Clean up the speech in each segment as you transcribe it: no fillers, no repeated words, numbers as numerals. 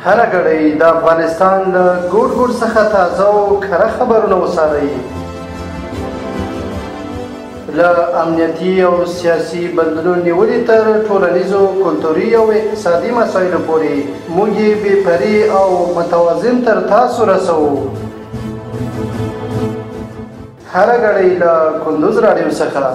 هره ګړۍ د افغانستان له ګوټ ګوټ څخه تازه او کره خبرونه وڅارئ. له امنیتي او سیاسي بدلونونو نیولې تر ټولنیزو، کلتوري او اقتصادي مسایلو پورې موږ یې بې پرې او متوازن تر تاسو رسوو. هره ګړۍ له کندوز راډیو څخه.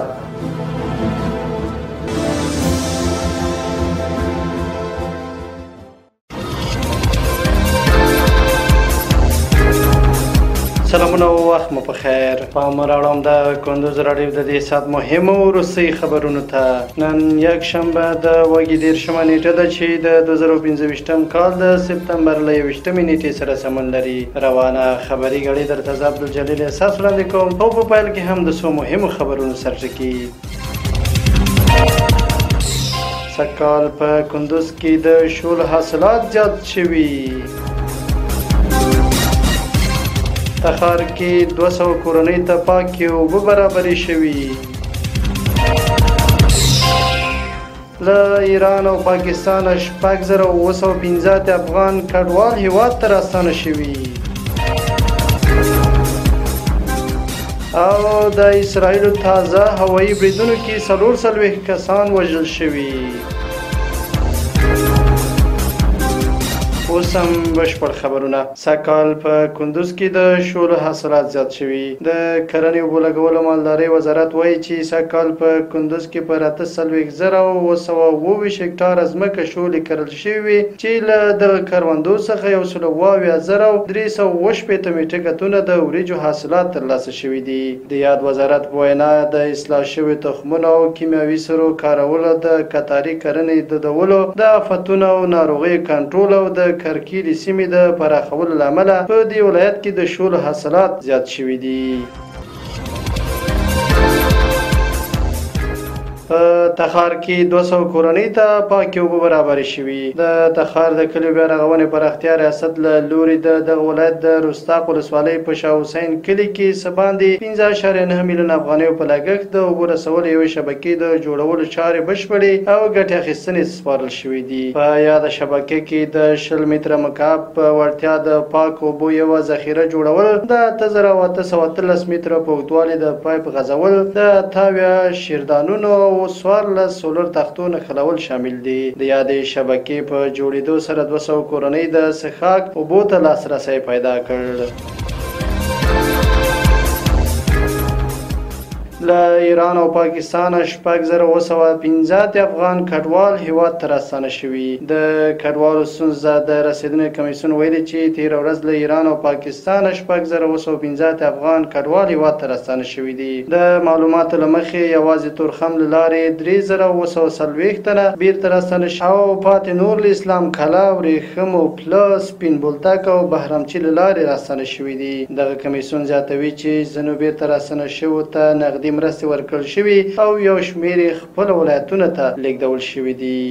سلامونه او وخت مو په خیر. پام راړوم د کندوز راډیو د دې ساعت مهمو وروستي خبرونو ته. نن یکشنبه د وږي 30مه نیټه ده چې د 2025 کال د سپتمبر له 21مې نیټې سره سمون لري. روانه خبري ګړۍ درته زه عبدالجلیل احساس وړاندې کوم او په پیل کې هم د څو مهمو خبرونو سرټکي. سږکال په کندوز کې د شولو حاصلات زیات شوي. تخار کې 200 کورنۍ ته پاکې اوبه برابرې شوي. له ایران او پاکستان 6785 افغان کډوال هیواد ته راستانه شوي. او د اسرائیل تازه هوایي بریدونو کې 44 کسان وژل شوي. اوس هم بشپړ خبرونه. سږکال په کندوز کې د شولو حاصلات زیات شوي. د کرنې، اوبو لګولو، مالدارۍ وزارت وایي چې سږکال په کندوز کې پر 48,727 هکټاره ځمکه شولې کرل شوې وې چې له دغه کروندو څخه 170,360 میټریک ټنه د وریجو حاصلات ترلاسه شوي دي. د یاد وزارت په وینا د اصلاح شویو تخمونو او کیمیاوي سرو کارولو، د کتاري کرنې دودولو، د آفتونو او ناروغیو کنټرول او د کرکیلې سیمې د پراخولو له امله په دې ولایت کې د شولو حاصلات زیات شوي دي. په تخار کې 200 کورنۍ ته پاکې اوبه برابرې شوي. د تخار د کلیو بیا رغونې پراختیا ریاست له لوري د دغه ولایت د رستاق ولسوالۍ په شاه حسین کلي کې څه باندې 5.9 میلیون افغانیو په لګښت د اوبو رسولو یوې شبکې د جوړولو چارې بشپړې او ګټې اخیستنې سپارل شوې دي. په یاده شبکه کې د 20 متره مکعب په وړتیا د پاکو اوبو یوه ذخیره جوړول، د 8818 متره په اوږدوالي د پایپ غځول، د 78 شیردانونو او 14 سولر تختو نښلول شامل دي. د یادې شبکې په جوړېدو سره 200 کورنۍ د څښاک اوبو ته لاسرسی پیدا کړ. له ایران او پاکستان 6785 افغان کډوال هیواد ته راستانه شوي. د کډوالو ستونزه د رسېدنې کمیسیون ویلي چې تېره ورځ له ایران او پاکستان 6785 افغان کډوال هیواد ته راستانه شوي دي. د معلوماتو له مخې یوازې تورخم له لارې 3740 تنه بیرته راستانه شوي او پاتې نور له اسلام کلا، ورېښمو پله، سپین بولدک او بهرامچي له لارې راستانه شوي دي. دغه کمیسیون زیاتوي چې ځینو بیرته راستانه شوو ته نغدي مرستې ورکړل شوي او یو شمېر یې خپلو ولایتونو ته لیږدول شوي دي.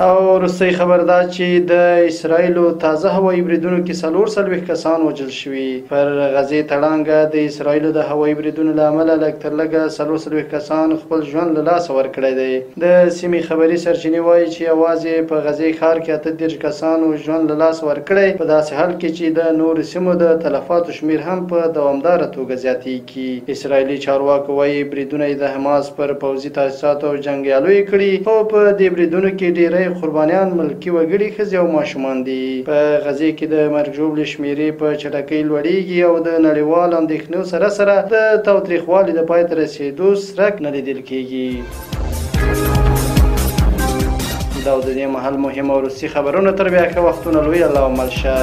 او وروستۍ خبر دا چې د اسرائیلو تازه هوایي بریدونو کې 44 کسان وژل شوي. پر غزې تړانګه د اسرائیلو د هوایي بریدونو له امله لږ تر لږه 44 کسان خپل ژوند له لاسه ورکړی دی. د سیمې خبري سرچینې وایي چې یوازې په غزې ښار کې 38 کسانو ژوند له لاسه ورکړی، په داسې حال کې چې د نورو سیمو د تلفاتو شمېر هم په دوامداره توګه زیاتیږي. اسرائیلي چارواکو وایي بریدونه یې د حماس پر پوځي تاسیساتو او جنګیالیو کړي، خو په دې بریدونو کې ډېری قربانیان ملکي وګړي، ښځې او ماشومان دي. په غزې کې د مرګ ژوبلې شمېرې په چټکۍ لوړیږي او د نړیوالو اندېښنو سره سره د تاوتریخوالي د پای ته رسېدو څرک نه لیدل کیږي. دا د دې مهال مهم او وروستي خبرونه. تر بیا ښه وختونه، لوی الله مل شه.